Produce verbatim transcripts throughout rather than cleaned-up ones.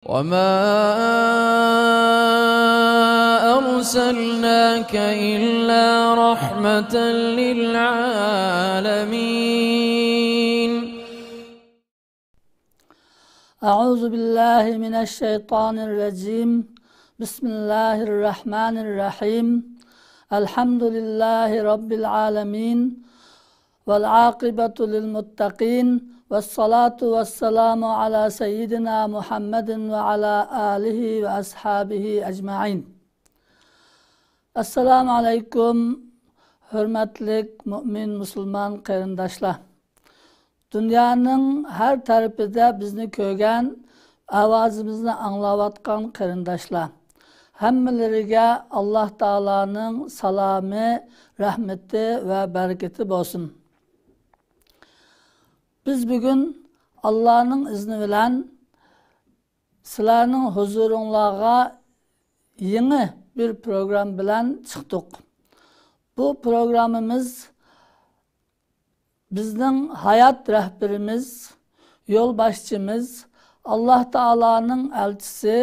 وما أرسلناك إلا رحمة للعالمين. أعوذ بالله من الشيطان الرجيم. بسم الله الرحمن الرحيم. الحمد لله رب العالمين. والعاقبة للمتقين. والصلاة والسلام على سيدنا محمد وعلى آله وأصحابه أجمعين. ئەسسالامۇ ئەلەيكۇم، ھۆرمەتلىك مۇئمىن مۇسۇلمان قېرىنداشلار! دۇنيانىڭ ھەر تەرىپىدە بىزنى كۆرگەن، ئاۋازىمىزنى ئاڭلاۋاتقان قېرىنداشلار، ھەممىلىرىگە ئاللاھ تائالانىڭ سالامى، رەھمىتى ۋە بەرىكىتى بولسۇن. بىز بۈگۈن ئاللاھنىڭ ئىزنى بىلەن سىلەرنىڭ ھۇزۇرۇڭلارغا يېڭى بىر پروگرامما بىلەن چىقتۇق. بۇ پروگراممىمىز بىزنىڭ ھايات رەھبىرىمىز، يولباشچىمىز، ئاللاھ تائالانىڭ ئەلچىسى،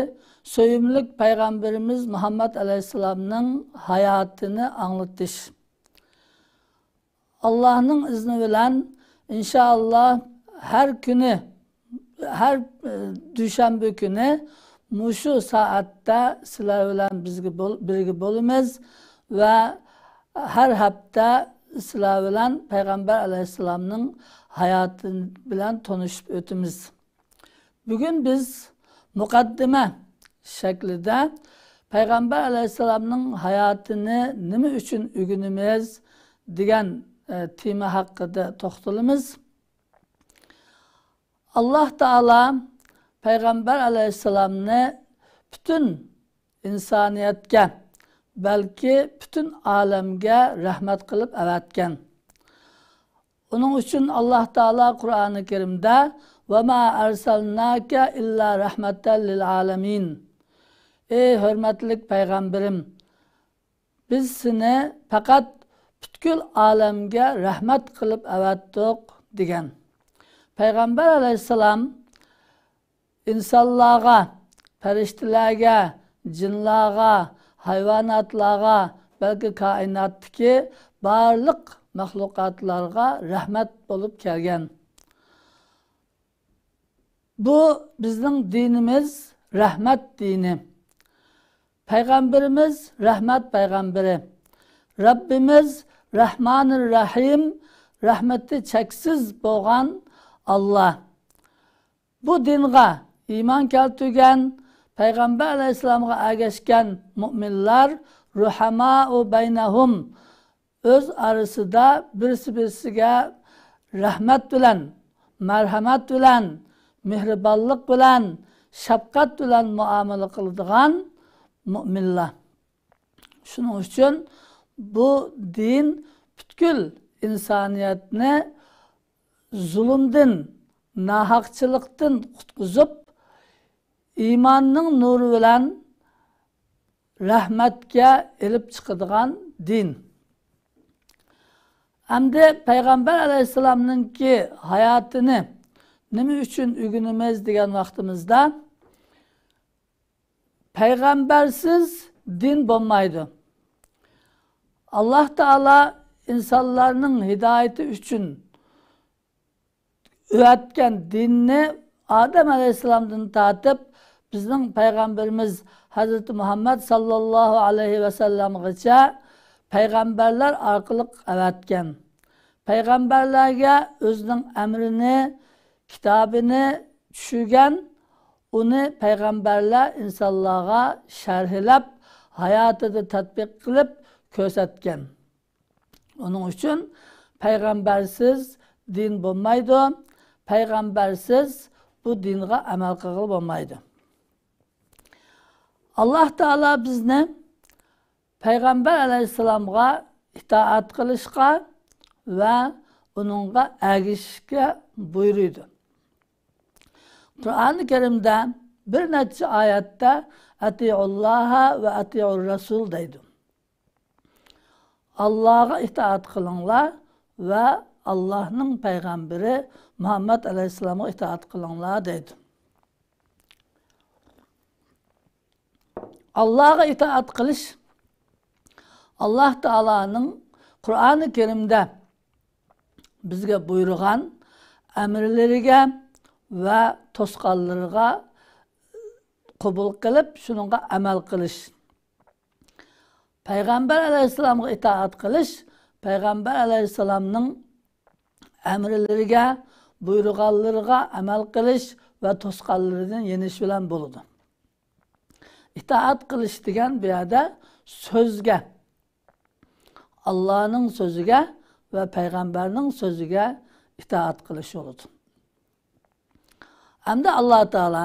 سۆيۈملۈك پەيغەمبىرىمىز مۇھەممەد ئەلەيھىسسالامنىڭ ھاياتىنى ئاڭلىتىش. ئاللاھنىڭ ئىزنى بىلەن، ئىنشائاللاھ، ھەر كۈنى، ھەر، ئە، دۈشەنبە كۈنى مۇشۇ سائەتتە سىلەر بىلەن بىزگە بول-، بىرگە بولىمىز ۋە ھەر ھەپتە سىلەر بىلەن پەيغەمبەر ئەلەيھىسسالامنىڭ ھاياتى بىلەن تونۇشۇپ ئۆتىمىز. بۈگۈن بىز مۇقەددىمە شەكلىدە پەيغەمبەر ئەلەيھىسسالامنىڭ ھاياتىنى نېمە ئۈچۈن ئۆگىنىمىز دېگەن، ئە، تېما ھەققىدە توختىلىمىز. ئاللاھ تائالا پەيغەمبەر ئەلەيھىسسالامنى پۈتۈن ئىنسانىيەتكە، بەلكى پۈتۈن ئالەمگە رەھمەت قىلىپ ئەۋەتكەن. ئۇنىڭ ئۈچۈن ئاللاھ تائالا قۇرئانى كەرىمدە، «وما أرسلناك إلا رحمة للعالمين». ئەي ھۆرمەتلىك پەيغەمبىرىم، بىز سېنى پەقەت پۈتكۈل ئالەمگە رەھمەت قىلىپ ئەۋەتتۇق، دېگەن. پەيغەمبەر ئەلەيھىسسالام ئىنسانلارغا، پەرىشتىلەرگە، جىنلارغا، ھايۋاناتلارغا، بەلكى كائىناتتىكى بارلىق مەخلۇقاتلارغا رەھمەت بولۇپ كەلگەن. بۇ بىزنىڭ دىنىمىز رەھمەت دىنى. پەيغەمبىرىمىز رەھمەت پەيغەمبىرى. رەببىمىز رەھمانىر رەھىم، رەھمىتى چەكسىز بولغان ئاللا. بۇ دىنغا ئىمان كەلتۈرگەن، پەيغەمبەر ئەلەيھىسسالامغا ئەگەشكەن مۇئمىنلار، رۇھەمائۇ بەينەھۇم، ئۆز ئارىسىدا بىرسى-بىرسىگە رەھمەت بىلەن، مەرھەمەت بىلەن، مېھرىبانلىق بىلەن، شەپقەت بىلەن مۇئامىلە قىلىدىغان مۇئمىنلار. شۇنىڭ ئۈچۈن بۇ دىن پۈتكۈل ئىنسانىيەتنى زۇلۇمدىن، ناھەقچىلىقتىن قۇتقۇزۇپ، ئىماننىڭ نۇرى بىلەن رەھمەتكە ئېلىپ چىقىدىغان دىن. ئەمدى پەيغەمبەر ئەلەيھىسسالامنىڭكى ھاياتىنى نېمە ئۈچۈن ئۆگىنىمىز دېگەن ۋاقتىمىزدا، پەيغەمبەرسىز دىن بولمايدۇ. ئاللاھ تائالا ئىنسانلارنىڭ ھىدايىتى ئۈچۈن ئۆتكەن دىننى ئادەم ئەلەيھىسسالامدىن تارتىپ بىزنىڭ پەيغەمبىرىمىز ھەزرىتى مۇھەممەد ساللاللاھۇ ئەلەيھى ۋەسەللەمغىچە پەيغەمبەرلەر ئارقىلىق ئەۋەتكەن. پەيغەمبەرلەرگە ئۆزىنىڭ ئەمرىنى، كىتابىنى چۈشۈرگەن، ئۇنى پەيغەمبەرلەر ئىنسانلارغا شەرھلەپ، ھاياتىدا تەتبىق قىلىپ كۆرسەتكەن. ئۇنىڭ ئۈچۈن پەيغەمبەرسىز دىن بولمايدۇ، پەيغەمبەرسىز بۇ دىنغا ئەمەل قىلغىلى بولمايدۇ. ئاللاھ تائالا بىزنى پەيغەمبەر ئەلەيھىسسالامغا ئىتائەت قىلىشقا ۋە ئۇنىڭغا ئەگىشىشكە بۇيرۇيدۇ. قۇرئانى كەرىمدە بىر نەچچە ئايەتتە «ئەتىئۇللاھا ۋە ئەتىئۇر رەسۇل» دەيدۇ. «ئاللاغا ئىتائەت قىلىڭلار ۋە ئاللاھنىڭ پەيغەمبىرى مۇھەممەد ئەلەيھىسسالامغا ئىتائەت قىلىڭلار» دەيدۇ. ئاللاغا ئىتائەت قىلىش، ئاللا تائالانىڭ قۇرئانى كەرىمدە بىزگە بۇيرۇغان ئەمىرلىرىگە ۋە توسقانلىرىغا قوبۇل قىلىپ، شۇنىڭغا ئەمەل قىلىش. پەيغەمبەر ئەلەيھىسسالامغا ئىتائەت قىلىش، پەيغەمبەر ئەلەيھىسسالامنىڭ ئەمىرلىرىگە، بۇيرۇغانلىرىغا ئەمەل قىلىش ۋە توسقانلىرىدىن يېنىش بىلەن بولىدۇ. ئىتائەت قىلىش دېگەن بۇ يەردە سۆزگە، ئاللانىڭ سۆزىگە ۋە پەيغەمبەرنىڭ سۆزىگە ئىتائەت قىلىش بولىدۇ. ئەمدى ئاللا تائالا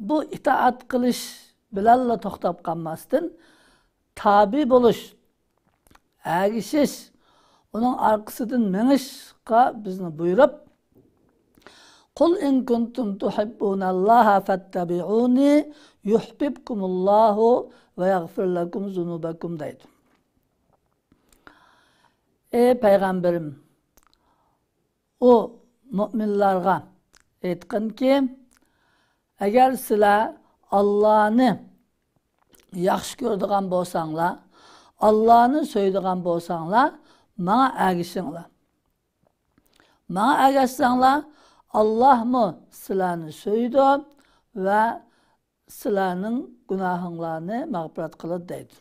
بۇ ئىتائەت قىلىش بىلەنلا توختاپ قالماستىن، تابىي بولۇش، ئەگىشىش، ئۇنىڭ ئارقىسىدىن مېڭىشقا بىزنى بۇيرۇپ، قل إن كنتم تحبون الله فاتبعوني يحببكم الله ويغفر لكم ذنوبكم دەيدۇ. ئەي پەيغەمبىرىم، ئۇ مۆمىنلارغا ئېيتقىنكى، ئەگەر سىلەر ئاللانى ياخشى كۆرىدىغان بولساڭلار، ئاللانى سۆيىدىغان بولساڭلار، ماڭا ئەگىشىڭلار. ماڭا ئەگەشسەڭلار، ئاللامۇ سىلەرنى سۆيىدۇ ۋە سىلەرنىڭ گۇناھىڭلارنى مەغپىرەت قىلىدۇ دەيدۇ.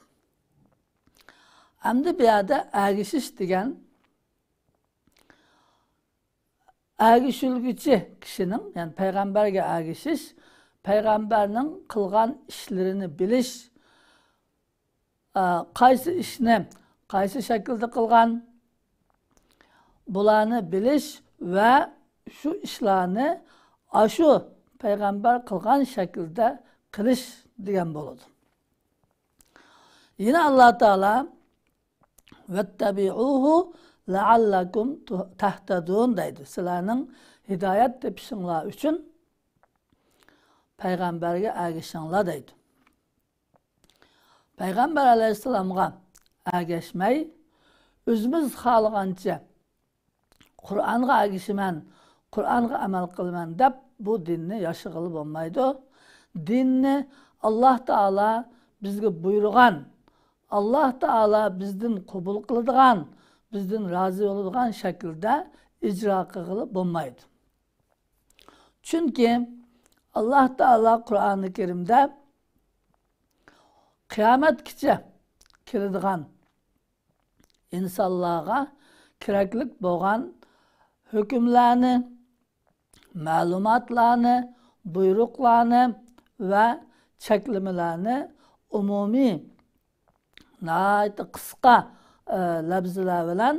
ئەمدى بۇ يەردە ئەگىشىش دېگەن ئەگىشىلگۈچى كىشىنىڭ، يەنى پەيغەمبەرگە ئەگىشىش، پەيغەمبەرنىڭ قىلغان ئىشلىرىنى بىلىش، ئا، قايسى ئىشنى قايسى شەكىلدە قىلغان، بۇلارنى بىلىش ۋە شۇ ئىشلارنى ئاشۇ پەيغەمبەر قىلغان شەكىلدە قىلىش دېگەن بولىدۇ. يەنە ئاللا تائالا، «ۋەتتەبىئۇھۇ لەئەللەكۇم تەھتەدۇن» دەيدۇ. سىلەرنىڭ ھىدايەت تېپىشىڭلار ئۈچۈن پەيغەمبەرگە ئەگىشىڭلار دەيدۇ. پەيغەمبەر ئەلەيھىسسالامغا ئەگەشمەي، ئۆزىمىز خالىغانچە قۇرئانغا ئەگىشىمەن، قۇرئانغا ئەمەل قىلىمەن دەپ، بۇ دىننى ياشىغىلى بولمايدۇ. دىننى ئاللا تائالا بىزگە بۇيرۇغان، ئاللا تائالا بىزدىن قوبۇل قىلىدىغان، بىزدىن رازى بولىدىغان شەكىلدە ئىجرا قىلغىلى بولمايدۇ. چۈنكى ئاللا تائالا قۇرئانى كەرىمدە قىيامەتكىچە كېلىدىغان ئىنسانلارغا كېرەكلىك بولغان ھۆكۈملەرنى، مەلۇماتلارنى، بۇيرۇقلارنى ۋە چەكلىمىلەرنى ئومۇمىي، ناھايىتى قىسقا، ئە، لەپزىلەر بىلەن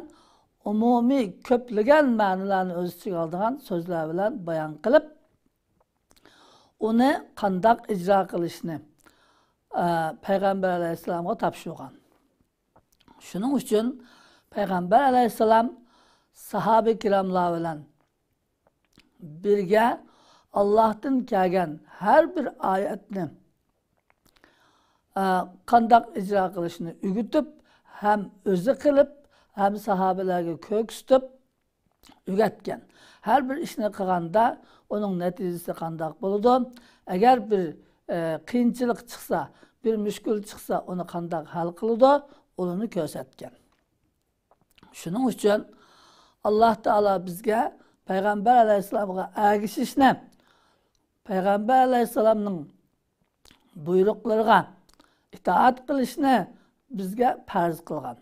ئومۇمىي كۆپلىگەن مەنىلەرنى ئۆز ئىچىگە ئالىدىغان سۆزلەر بىلەن بايان قىلىپ، ئۇنى قانداق ئىجرا قىلىشنى، ئە، پەيغەمبەر ئەلەيھىسسالامغا تاپشۇرغان. شۇنىڭ ئۈچۈن پەيغەمبەر ئەلەيھىسسالام ساھابە كىراملار بىلەن بىرگە ئاللاھتىن كەلگەن ھەر بىر ئايەتنى، ئە، قانداق ئىجرا قىلىشنى ئۆگىتىپ، ھەم ئۆزى قىلىپ، ھەم ساھابىلەرگە كۆرسىتىپ، ئۆگەتكەن. ھەر بىر ئىشنى قىلغاندا ئۇنىڭ نەتىجىسى قانداق بولىدۇ؟ ئەگەر بىر، ئە، قىيىنچىلىق چىقسا، بىر مۈشكۈل چىقسا، ئۇنى قانداق ھەل قىلىدۇ؟ ئۇلارنى كۆرسەتكەن. شۇنىڭ ئۈچۈن ئاللا تائالا بىزگە پەيغەمبەر ئەلەيھىسسالامغا ئەگىشىشنى، پەيغەمبەر ئەلەيھىسسالامنىڭ بۇيرۇقلىرىغا ئىتائەت قىلىشنى بىزگە پەرز قىلغان.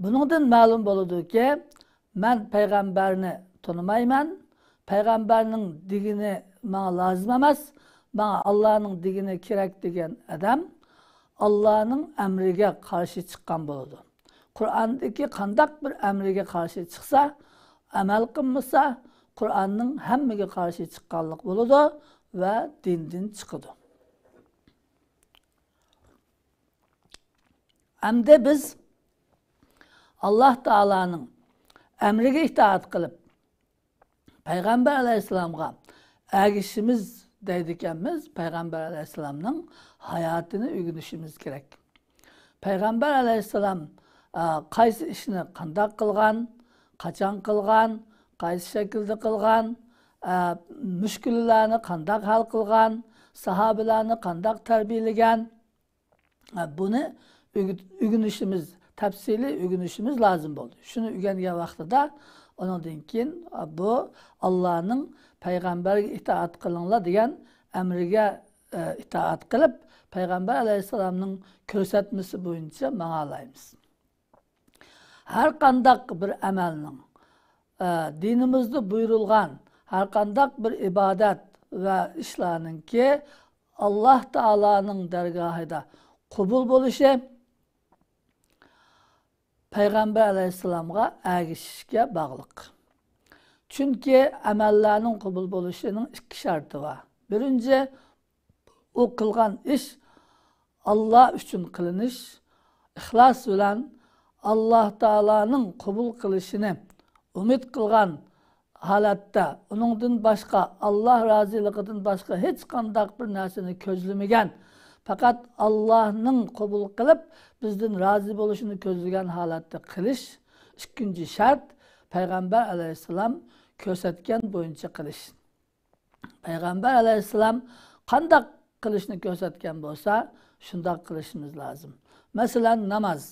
بۇنىڭدىن مەلۇم بولىدۇكى، مەن پەيغەمبەرنى تونۇمايمەن، پەيغەمبەرنىڭ دېگىنى ماڭا لازىم ئەمەس، ماڭا ئاللانىڭ دېگىنى كېرەك دېگەن ئادەم ئاللانىڭ ئەمرىگە قارشى چىققان بولىدۇ. قۇرئاندىكى قانداق بىر ئەمرىگە قارشى چىقسا، ئەمەل قىلمىسا، قۇرئاننىڭ ھەممىگە قارشى چىققانلىق بولىدۇ ۋە دىندىن چىقىدۇ. ئەمدى بىز ئاللا تائالانىڭ ئەمرىگە ئىتائەت قىلىپ، پەيغەمبەر ئەلەيھىسسالامغا ئەگىشىمىز دەيدىكەنمىز، پەيغەمبەر ئەلەيھىسسالامنىڭ ھاياتىنى ئۆگىنىشىمىز كېرەك. پەيغەمبەر ئەلەيھىسسالام، ئە، قايسى ئىشنى قانداق قىلغان، قاچان قىلغان، قايسى شەكىلدە قىلغان، ئە، مۈشكۈللەرنى قانداق ھەل قىلغان، ساھابىلەرنى قانداق تەربىيەلىگەن، بۇنى ئۆگىنىشىمىز، تەپسىلىي ئۆگىنىشىمىز لازىم بولدى. شۇنى ئۆگەنگەن ۋاقتىدا، ئۇنىڭدىن كېيىن بۇ ئاللانىڭ پەيغەمبەرگە ئىتائەت قىلىڭلار دېگەن ئەمرىگە ئىتائەت قىلىپ، پەيغەمبەر ئەلەيھىسسالامنىڭ كۆرسەتمىسى بويىچە ماڭالايمىز. ھەر قانداق بىر ئەمەلنىڭ، ئە، دىنىمىزدا بۇيرۇلغان ھەر قانداق بىر ئىبادەت ۋە ئىشلارنىڭكى ئاللا تائالانىڭ دەرگاھىدا قوبۇل بولۇشى پەيغەمبەر ئەلەيھىسسالامغا ئەگىشىشكە باغلىق. چۈنكى ئەمەللەرنىڭ قوبۇل بولۇشىنىڭ ئىككى شەرتى بار. بىرىنچى، ئۇ قىلغان ئىش ئاللا ئۈچۈن قىلىنىش، ئىخلاس بىلەن ئاللا تائالانىڭ قوبۇل قىلىشىنى ئۈمىد قىلغان ھالەتتە، ئۇنىڭدىن باشقا، ئاللا رازىلىقىدىن باشقا ھېچقانداق بىر نەرسىنى كۆزلىمىگەن، پەقەت ئاللانىڭ قوبۇل قىلىپ، بىزدىن رازى بولۇشىنى كۆزلىگەن ھالەتتە قىلىش. ئىككىنچى شەرت، پەيغەمبەر ئەلەيھىسسالام كۆرسەتكەن بويىچە قىلىش. پەيغەمبەر ئەلەيھىسسالام قانداق قىلىشنى كۆرسەتكەن بولسا، شۇنداق قىلىشىمىز لازىم. مەسىلەن، ناماز.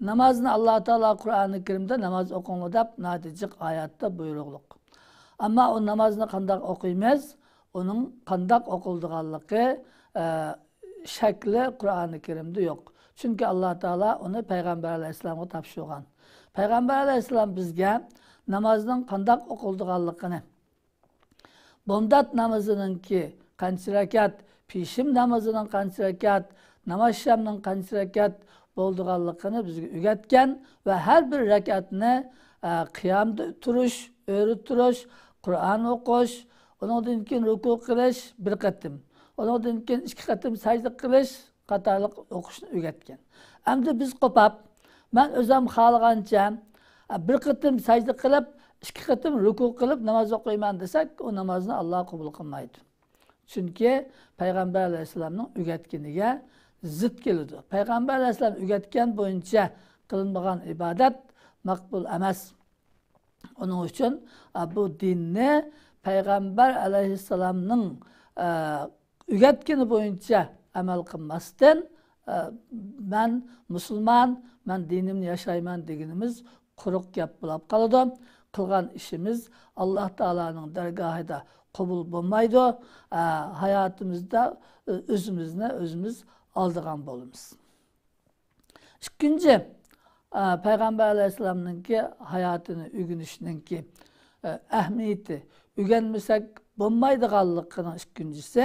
نامازنى ئاللا تائالا قۇرئانى كەرىمدە ناماز ئوقۇڭلار دەپ ناھايىتى جىق ئايەتتە بۇيرۇقلۇق. ئەمما ئۇ نامازنى قانداق ئوقۇيمىز؟ ئۇنىڭ قانداق ئوقۇلىدىغانلىقى، ئە، شەكلى قۇرئانى كەرىمدە يوق. چۈنكى ئاللا تائالا ئۇنى پەيغەمبەر ئەلەيھىسسالامغا تاپشۇرغان. پەيغەمبەر ئەلەيھىسسالام بىزگە نامازنىڭ قانداق ئوقۇلىدىغانلىقىنى، بامدات نامىزىنىڭكى قانچە رەكەت، پېشىم نامىزىنىڭ قانچە رەكەت، نامازشامنىڭ قانچە رەكەت بولىدىغانلىقىنى بىزگە ئۆگەتكەن ۋە ھەر بىر رەكەتنى، ئە، قىيامدا تۇرۇش، ئۆرە تۇرۇش، قۇرئان ئوقۇش، ئۇنىڭدىن كېيىن رۇكۇ قىلىش بىر قېتىم، ئۇنىڭدىن كېيىن ئىككى قېتىم سەجدە قىلىش، قاتارلىق ئوقۇشنى ئۆگەتكەن. ئەمدى بىز قوپاپ، مەن ئۆزۈم خالىغانچە بىر قېتىم سەجدە قىلىپ، ئىككى قېتىم رۇكۇ قىلىپ ناماز ئوقۇيمەن دېسەك، ئۇ نامازنى ئاللا قوبۇل قىلمايدۇ. چۈنكى پەيغەمبەر ئەلەيھىسسالامنىڭ ئۆگەتكىنىگە زىت كېلىدۇ. پەيغەمبەر ئەلەيھىسسالام ئۆگەتكەن بويىچە قىلىنمىغان ئىبادەت مەقبۇل ئەمەس. ئۇنىڭ ئۈچۈن، ئە، بۇ دىننى پەيغەمبەر ئەلەيھىسسالامنىڭ، ئە، ئۆگەتكىنى بويىچە ئەمەل قىلماستىن، ئە، مەن مۇسۇلمان، مەن دىنىمنى ياشايمەن دېگىنىمىز قۇرۇق گەپ بولاپ قالىدۇ. قىلغان ئىشىمىز ئاللا تائالانىڭ دەرگاھىدا قوبۇل بولمايدۇ. ئە، ھاياتىمىزدا، ئۆ-، ئۆزىمىزنى ئۆزىمىز ئالدىغان بولىمىز. ئىككىنچى، ئە، پەيغەمبەر ئەلەيھىسسالامنىڭكى ھاياتىنى ئۆگىنىشنىڭكى، ئە، ئەھمىيىتى، ئۆگەنمىسەك بولمايدىغانلىقىنىڭ ئىككىنچىسى،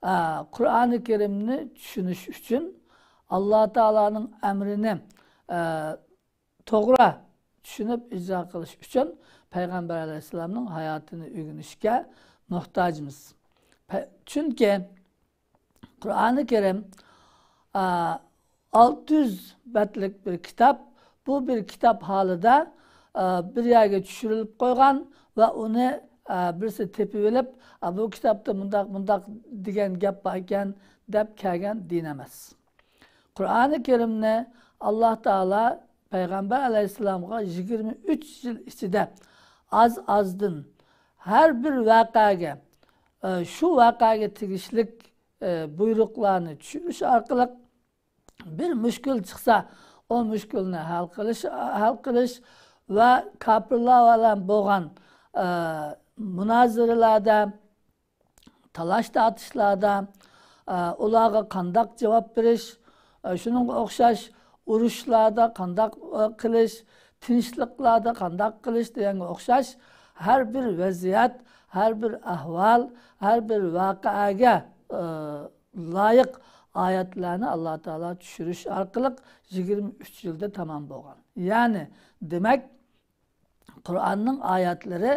ئە، قۇرئانى كەرىمنى چۈشىنىش ئۈچۈن، ئاللا تائالانىڭ ئەمرىنى، ئە، توغرا چۈشىنىپ ئىجرا قىلىش ئۈچۈن پەيغەمبەر ئەلەيھىسسالامنىڭ ھاياتىنى ئۆگىنىشكە موھتاجمىز. پە-، چۈنكى قۇرئانى كەرىم، ئا، ئالتە يۈز بەتلىك بىر كىتاب. بۇ بىر كىتاب ھالىدا، ئا، بىر يەرگە چۈشۈرۈلۈپ قويغان ۋە ئۇنى، ئا، بىرسى تېپىۋېلىپ، ئا، بۇ كىتابتا مۇنداق، مۇنداق دېگەن گەپ بار ئىكەن، دەپ كەلگەن دىن ئەمەس. قۇرئانى كەرىمنى ئاللا تائالا پەيغەمبەر ئەلەيھىسسالامغا يىگىرمە ئۈچ يىل ئىچىدە ئاز-ئازدىن ھەر بىر ۋەقەگە، ئە، شۇ ۋەقەگە تېگىشلىك، ئە، بۇيرۇقلارنى چۈشۈرۈش ئارقىلىق، بىر مۈشكۈل چىقسا، ئۇ مۈشكۈلنى ھەل قىلىش، ھەل قىلىش ۋە كاپىرلار بىلەن بولغان، ئە، مۇنازىرىلەردە، تالاش-تارتىشلاردا، ئە، ئۇلارغا قانداق جاۋاب بېرىش، ئە، شۇنىڭغا ئوخشاش ئۇرۇشلاردا قانداق، ئە، قىلىش، تىنچلىقلاردا قانداق قىلىش دېگەنگە ئوخشاش ھەر بىر ۋەزىيەت، ھەر بىر ئەھۋال، ھەر بىر ۋەقەگە، ئە، لايىق ئايەتلەرنى ئاللا تائالا چۈشۈرۈش ئارقىلىق يىگىرمە ئۈچ يىلدا تامام بولغان. يەنى، دېمەك، قۇرئاننىڭ ئايەتلىرى،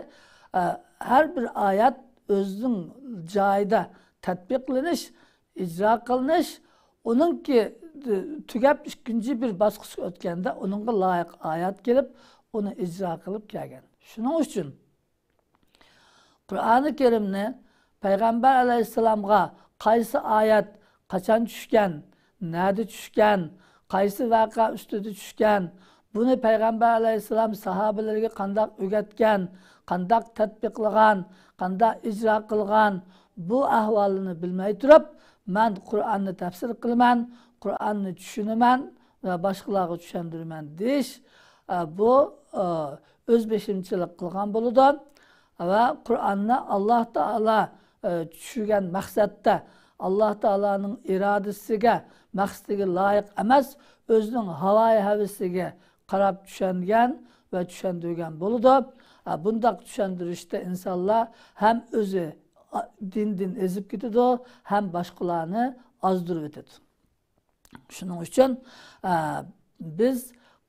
ئە، ھەر بىر ئايەت ئۆزىنىڭ جايىدا تەتبىقلىنىش، ئىجرا قىلىنىش، ئۇنىڭكى، ئە، تۈگەپ ئىككىنچى بىر باسقۇچقا ئۆتكەندە ئۇنىڭغا لايىق ئايەت كېلىپ، ئۇنى ئىجرا قىلىپ كەلگەن. شۇنىڭ ئۈچۈن قۇرئانى كەرىمنى پەيغەمبەر ئەلەيھىسسالامغا قايسى ئايەت قاچان چۈشكەن، نەدە چۈشكەن، قايسى ۋەقە ئۈستىدە چۈشكەن، بۇنى پەيغەمبەر ئەلەيھىسسالام ساھابىلىرىگە قانداق ئۆگەتكەن، قانداق تەتبىقلىغان، قانداق ئىجرا قىلغان، بۇ ئەھۋالىنى بىلمەي تۇرۇپ، مەن قۇرئاننى تەپسىر قىلىمەن، قۇرئاننى چۈشىنىمەن ۋە باشقىلارغا چۈشەندۈرىمەن دېيىش، ئە، بۇ، ئە، ئۆز بېشىمچىلىق قىلغان بولىدۇ. ۋە قۇرئاننى ئاللاھ تائالا، ئە، چۈشۈرگەن مەقسەتتە، ئاللاھ تائالانىڭ ئىرادىسىگە، مەقسىتىگە لايىق ئەمەس، ئۆزىنىڭ ھاۋايى ھەۋىسىگە قاراپ چۈشەنگەن ۋە چۈشەندۈرگەن بولىدۇ. ئە، بۇنداق چۈشەندۈرۈشتە ئىنسانلار ھەم ئۆزى، ئا، دىندىن ئېزىپ كېتىدۇ، ھەم باشقىلارنى ئازدۇرۇۋېتىدۇ. شۇنىڭ ئۈچۈن، ئە، بىز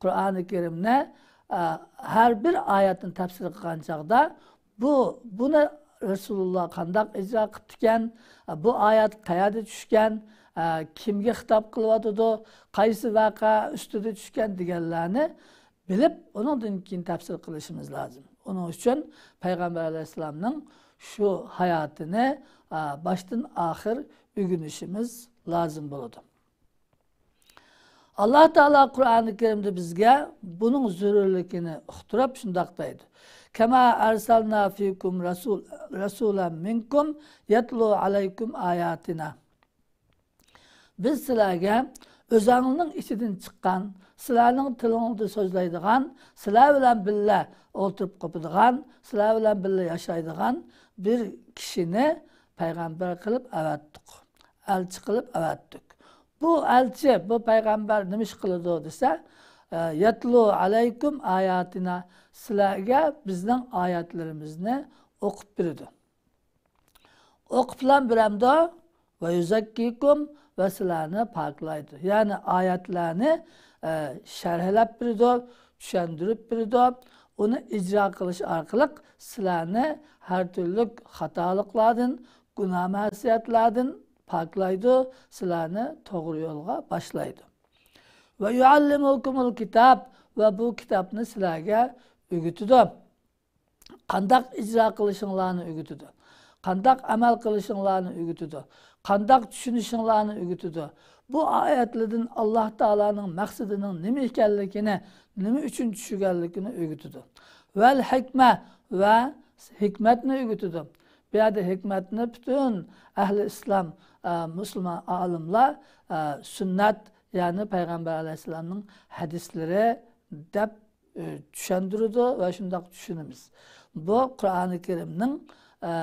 قۇرئانى كەرىمنى، ئە، ھەر بىر ئايەتنى تەپسىر قىلغان چاغدا، بۇ، بۇنى رەسۇلۇللاھ قانداق ئىجرا قىپتىكەن، بۇ ئايەت قەيەردە چۈشكەن، ئە، كىمگە خىتاب قىلىۋاتىدۇ، قايسى ۋەقە ئۈستىدە چۈشكەن دېگەنلەرنى بىلىپ، ئۇنىڭدىن كېيىن تەپسىر قىلىشىمىز لازىم. ئۇنىڭ ئۈچۈن پەيغەمبەر ئەلەيھىسسالامنىڭ شۇ ھاياتىنى، ئە، باشتىن ئاخىر ئۆگىنىشىمىز لازىم بولىدۇ. ئاللاھ تائالا قۇرئانى كەرىمدە بىزگە بۇنىڭ زۆرۈرلۈكىنى ئۇقتۇرۇپ شۇنداق دەيدۇ: كما أرسلنا فيكم رسول، رسولا منكم يتلو عليكم آياتنا. بىز سىلەرگە ئۆزەڭلارنىڭ ئىچىدىن چىققان، سىلەرنىڭ تىلىڭلاردا سۆزلەيدىغان، سىلەر بىلەن بىللە ئولتۇرۇپ قوپىدىغان، سىلەر بىلەن بىللە ياشايدىغان بىر كىشىنى پەيغەمبەر قىلىپ ئەۋەتتۇق. ئەلچى قىلىپ ئەۋەتتۇق. بۇ ئەلچى، بۇ پەيغەمبەر نېمە ئىش قىلىدۇ دېسە، ئە، يەتلۇ ئەلەيكۇم ئاياتىنا، سىلەرگە بىزنىڭ ئايەتلىرىمىزنى ئوقۇپ بېرىدۇ. ئوقۇپلا بېرەمدۇ؟ ۋە يۇزەككىكۇم، ۋە سىلەرنى پاكلايدۇ. يەنى ئايەتلەرنى، ئە، شەرھلەپ بېرىدۇ، چۈشەندۈرۈپ بېرىدۇ. ئۇنى ئىجرا قىلىش ئارقىلىق سىلەرنى ھەر تۈرلۈك خاتالىقلاردىن، گۇناھ مەسىيەتلەردىن پاكلايدۇ، سىلەرنى توغرا يولغا باشلايدۇ. ۋە يۇئەللىمۇكۇمۇل كىتاب، ۋە بۇ كىتابنى سىلەرگە ئۆگىتىدۇ. قانداق ئىجرا قىلىشىڭلارنى ئۆگىتىدۇ. قانداق ئەمەل قىلىشىڭلارنى ئۆگىتىدۇ. قانداق چۈشىنىشىڭلارنى ئۆگىتىدۇ. بۇ ئايەتلەردىن ئاللاھ تائالانىڭ مەقسىتىنىڭ نېمە ئىكەنلىكىنى، نېمە ئۈچۈن چۈشۈرگەنلىكىنى ئۆگىتىدۇ. ۋەل ھىكمە، ۋە ھېكمەتنى ئۆگىتىدۇ. بۇ يەردە ھېكمەتنى پۈتۈن ئەھلى ئىسلام، ئە، مۇسۇلمان ئالىملار، ئە، سۈننەت، يەنى پەيغەمبەر ئەلەيھىسسالامنىڭ ھەدىسلىرى دەپ، ئە، چۈشەندۈرىدۇ ۋە شۇنداق چۈشىنىمىز. بۇ قۇرئانى كەرىمنىڭ، ئە،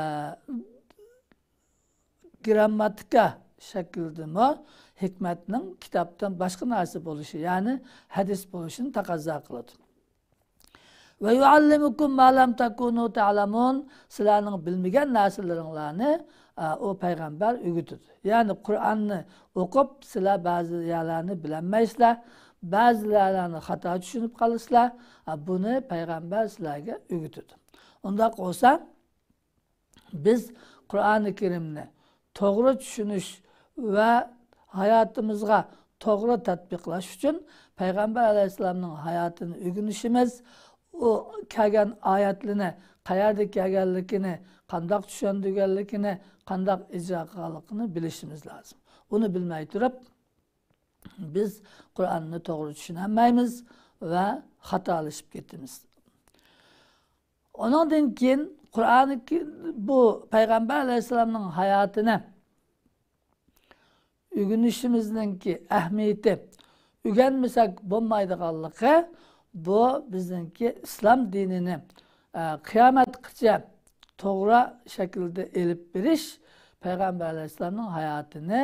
گرامماتىكا شەكلىدىمۇ ھېكمەتنىڭ كىتابتىن باشقا نەرسە بولۇشى، يەنى ھەدىس بولۇشىنى تەقەززا قىلىدۇ. ۋە يۇئەللىمۇكۇم ما لەم تەكۇنۇ تەئلەمۇن، سىلەرنىڭ بىلمىگەن نەرسىلىرىڭلارنى، ئە، ئۇ پەيغەمبەر ئۆگىتىدۇ. يەنى قۇرئاننى ئوقۇپ، سىلەر بەزى يەرلەرنى بىلەلمەيسىلەر، بەزى يەرلەرنى خاتا چۈشىنىپ قالىسىلەر. ئە، بۇنى پەيغەمبەر سىلەرگە ئۆگىتىدۇ. ئۇنداق بولسا، بىز قۇرئانى كەرىمنى توغرا چۈشىنىش ۋە ھاياتىمىزغا توغرا تەتبىقلاش ئۈچۈن پەيغەمبەر ئەلەيھىسسالامنىڭ ھاياتىنى ئۆگىنىشىمىز، ئۇ كەلگەن ئايەتلىرىنى قەيەردە كەلگەنلىكىنى، قانداق چۈشەندۈرگەنلىكىنى، قانداق ئىجرا قىلغانلىقىنى بىلىشىمىز لازىم. ئۇنى بىلمەي تۇرۇپ، بىز قۇرئاننى توغرا چۈشىنەلمەيمىز ۋە خاتالىشىپ كېتىمىز. ئۇنىڭدىن كېيىن قۇرئانى كى-، بۇ پەيغەمبەر ئەلەيھىسسالامنىڭ ھاياتىنى ئۆگىنىشىمىزنىڭكى ئەھمىيىتى، ئۆگەنمىسەك بولمايدىغانلىقى، بۇ بىزنىڭكى ئىسلام دىنىنى، ئە، قىيامەتقىچە توغرا شەكىلدە ئېلىپ بېرىش، پەيغەمبەر ئەلەيھىسسالامنىڭ ھاياتىنى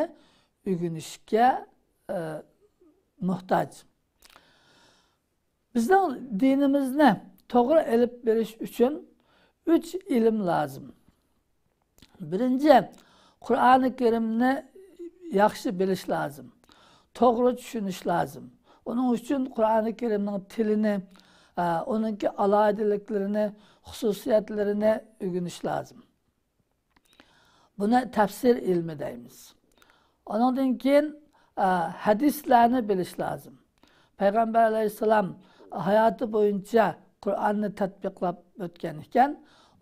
ئۆگىنىشكە، ئە، موھتاج. بىزنىڭ دىنىمىزنى توغرا ئېلىپ بېرىش ئۈچۈن ئۈچ ئىلىم لازىم. بىرىنچى، قۇرئانى كەرىمنى ياخشى بىلىش لازىم. توغرا چۈشىنىش لازىم. ئۇنىڭ ئۈچۈن قۇرئانى كەرىمنىڭ تىلىنى، ئە، ئۇنىڭكى ئالاھىدىلىكلىرىنى، خۇسۇسىيەتلىرىنى ئۆگىنىش لازىم. بۇنى تەپسىر ئىلمى دەيمىز. ئۇنىڭدىن كېيىن، ئە، ھەدىسلەرنى بىلىش لازىم. پەيغەمبەر ئەلەيھىسسالام ھاياتى بويىچە قۇرئاننى تەتبىقلاپ ئۆتكەن ئىكەن،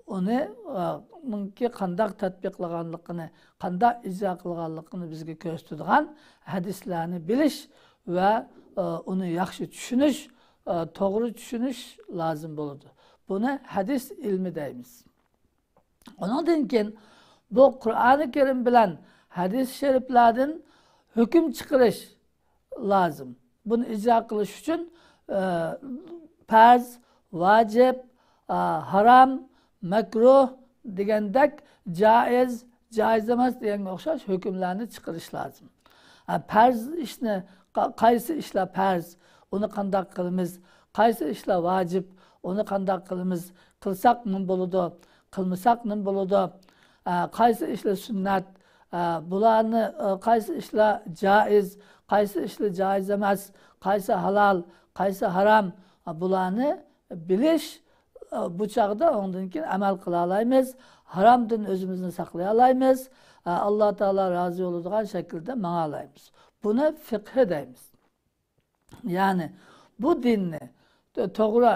ئۇنى، ئە، نىڭكى قانداق تەتبىقلىغانلىقىنى، قانداق ئىجرا قىلغانلىقىنى بىزگە كۆرسىتىدىغان ھەدىسلەرنى بىلىش ۋە، ئە، ئۇنى ياخشى چۈشىنىش، ئە، توغرا چۈشىنىش لازىم بولىدۇ. بۇنى ھەدىس ئىلمى دەيمىز. ئۇنىڭدىن كېيىن بۇ قۇرئانى كەرىم بىلەن ھەدىس شەرىپلەردىن ھۆكۈم چىقىرىش لازىم. بۇنى ئىجرا قىلىش ئۈچۈن، ئە، پەرز، ۋاجىپ، ئە، ھارام، مەكرۇھ دېگەندەك جائىز، جائىز ئەمەس دېگەنگە ئوخشاش ھۆكۈملەرنى چىقىرىش لازىم. ئە، پەرز ئىشنى، قا-، قايسى ئىشلار پەرز، ئۇنى قانداق قىلىمىز؟ قايسى ئىشلار ۋاجىپ، ئۇنى قانداق قىلىمىز؟ قىلساق نېمە بولىدۇ؟ قىلمىساق نېمە بولىدۇ؟ ئە، قايسى ئىشلار سۈننەت؟ ئە، بۇلارنى، ئە، قايسى ئىشلار جائىز، قايسى ئىشلار جائىز ئەمەس، قايسى ھالال، قايسى ھارام، ئە، بۇلارنى بىلىش، ئە، بۇ چاغدا ئۇنىڭدىن كېيىن ئەمەل قىلالايمىز، ھارامدىن ئۆزىمىزنى ساقلىيالايمىز، ئە، ئاللا تائالا رازى بولىدىغان شەكىلدە ماڭالايمىز. بۇنى فىقھى دەيمىز. يەنى بۇ دىننى تو-، توغرا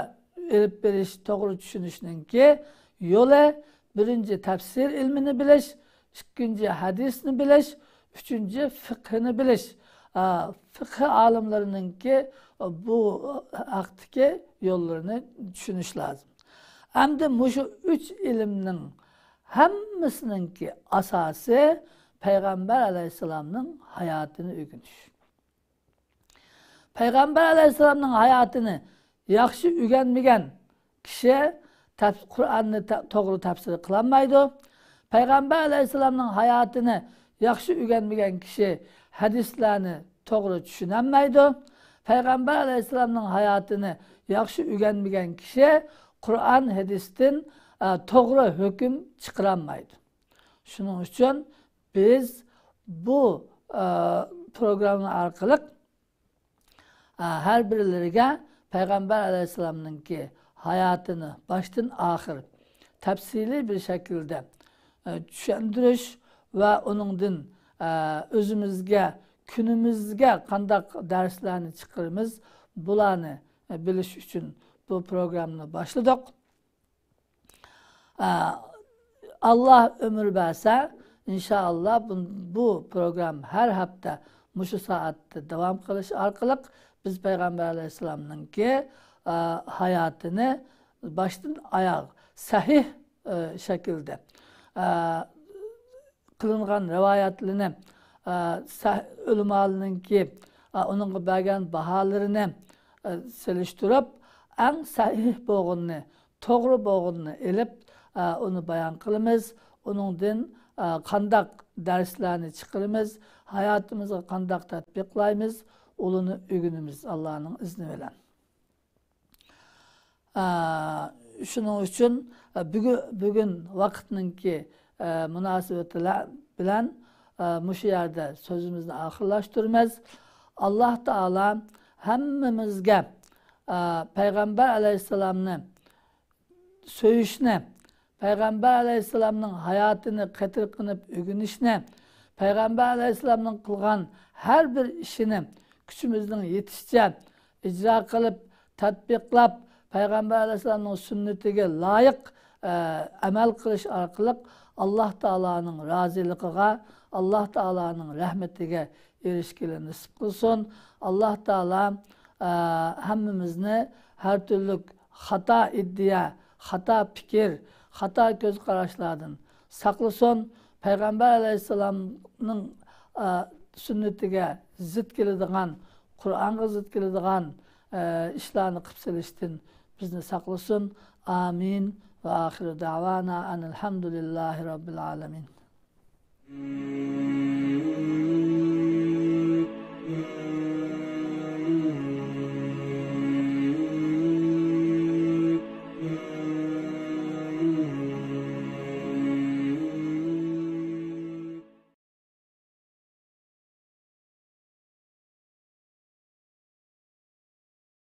ئېلىپ بېرىش، توغرا چۈشىنىشنىڭكى يولى، بىرىنچى تەپسىر ئىلمىنى بىلىش، ئىككىنچى ھەدىسنى بىلىش، ئۈچىنچى فىقھىنى بىلىش. ئا، فىقھى ئالىملىرىنىڭكى بۇ ھەقتىكى يوللىرىنى چۈشىنىش لازىم. ئەمدى مۇشۇ ئۈچ ئىلىمنىڭ ھەممىسىنىڭكى ئاساسى پەيغەمبەر ئەلەيھىسسالامنىڭ ھاياتىنى ئۆگىنىش. پەيغەمبەر ئەلەيھىسسالامنىڭ ھاياتىنى ياخشى ئۆگەنمىگەن كىشى تەپ-، قۇرئاننى تە-، توغرا تەپسىر قىلالمايدۇ. پەيغەمبەر ئەلەيھىسسالامنىڭ ھاياتىنى ياخشى ئۆگەنمىگەن كىشى ھەدىسلەرنى توغرا چۈشىنەلمەيدۇ. پەيغەمبەر ئەلەيھىسسالامنىڭ ھاياتىنى ياخشى ئۆگەنمىگەن كىشى قۇرئان، ھەدىستىن، ئە، توغرا ھۆكۈم چىقىرالمايدۇ. شۇنىڭ ئۈچۈن بىز بۇ، ئە، پروگرامما ئارقىلىق، ئە، ھەر بىرلىرىگە پەيغەمبەر ئەلەيھىسسالامنىڭكى ھاياتىنى باشتىن ئاخىر تەپسىلىي بىر شەكىلدە، ئە، چۈشەندۈرۈش ۋە ئۇنىڭدىن، ئە، ئۆزىمىزگە، كۈنىمىزگە قانداق دەرسلەرنى چىقىرىمىز، بۇلارنى، ئە، بىلىش ئۈچۈن بۇ پروگراممىنى باشلىدۇق. ئە، ئاللا ئۆمۈر بەرسە، ئىنشائاللا بۇ، بۇ پروگرام ھەر ھەپتە مۇشۇ سائەتتە داۋام قىلىش ئارقىلىق بىز پەيغەمبەر ئەلەيھىسسالامنىڭكى، ئە، ھاياتىنى باشتىن ئاياغ سەھىھ، ئە، شەكىلدە، ئە، قىلىنغان رىۋايەتلىرىنى، ئە، سەھ-، ئۆلىمالىرىنىڭكى، ئە، ئۇنىڭغا بەرگەن باھالىرىنى، ئە، سېلىشتۇرۇپ، ئەڭ سەھىھ بولغىنىنى، توغرا بولغىنىنى ئېلىپ، ئە، ئۇنى بايان قىلىمىز. ئۇنىڭدىن، ئە، قانداق دەرسلەرنى چىقىرىمىز، ھاياتىمىزغا قانداق تەتبىقلايمىز، ئۇلىنى ئۆگىنىمىز ئاللانىڭ ئىزنى بىلەن. ئە، شۇنىڭ ئۈچۈن، ئە، بۈگۈ-، بۈگۈن ۋاقىتنىڭكى، ئە، مۇناسىۋىتى بىلەن، ئە، مۇشۇ يەردە سۆزىمىزنى ئاخىرلاشتۇرىمىز. ئاللا تائالا ھەممىمىزگە، ئە، پەيغەمبەر ئەلەيھىسسالامنى سۆيۈشنى، پەيغەمبەر ئەلەيھىسسالامنىڭ ھاياتىنى قېتىرقىنىپ ئۆگىنىشنى، پەيغەمبەر ئەلەيھىسسالامنىڭ قىلغان ھەر بىر ئىشىنى كۈچىمىزنىڭ يېتىشىچە ئىجرا قىلىپ، تەتبىقلاپ، پەيغەمبەر ئەلەيھىسسالامنىڭ سۈننىتىگە لايىق، ئە، ئەمەل قىلىش ئارقىلىق ئاللا تائالانىڭ رازىلىقىغا، ئاللا تائالانىڭ رەھمىتىگە ئېرىشكىلى نېسىپ قىلسۇن. ئاللا تائالا، ئە، ھەممىمىزنى ھەر تۈرلۈك خاتا ئىدىيە، خاتا پىكىر، خاتا كۆز قاراشلاردىن ساقلىسۇن. پەيغەمبەر ئەلەيھىسسالامنىڭ، ئە، سۈننىتىگە زىت كېلىدىغان، قۇرئانغا زىت كېلىدىغان، ئە، ئىشلارنى قىلىپ سېلىشتىن بىزنى ساقلىسۇن. ئامىن. ۋە ئاخىرۇ دەۋانا ئەنىل ھەمدۇلىللاھى رەببىل ئالەمىن.